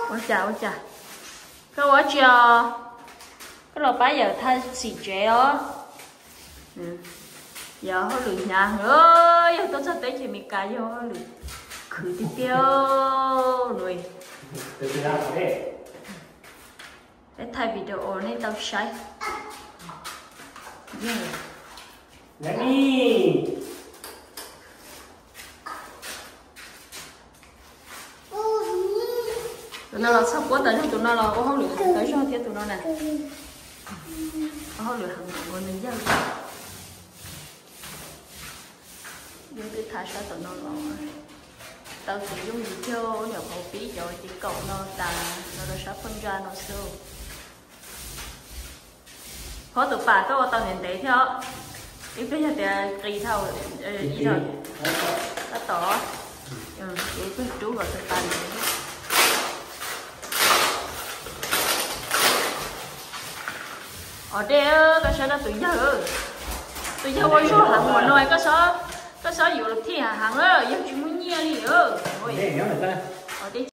Ua cas, ua cas? Koj ua tsi os? Koj los pab yawm thaj xim tsev os. Yog hauj lwm hnyav heev, yog tuaj txog teb chaws Amelikas yog hauj lwm khwv tiag tiag no. Peb thaij video nej tau saib. Tus no los txhob puab tas zog, tus no los ua hauj lwm heev tas zog thiab tus no na. Ua hauj lwm heev ua nws yawg. Yeej twb thaij sab tom no los tau txiv yooj yim thiab, nyuam qhuav pib cov txiv kaum no tas los rau sab phaj ntsa no xwb. Ho tus pam koj ua tau ntev ntev thiab os. Ib pliag yog tias qis dhau, ib dhau tab tom, ib pliag rub kom tus pam ntev. Os dej, koj saib rau tus yawg, tus yawg ua zog heev ua no, koj xob yuav los thij heev, yawg tsis muaj nyiaj li. Os dej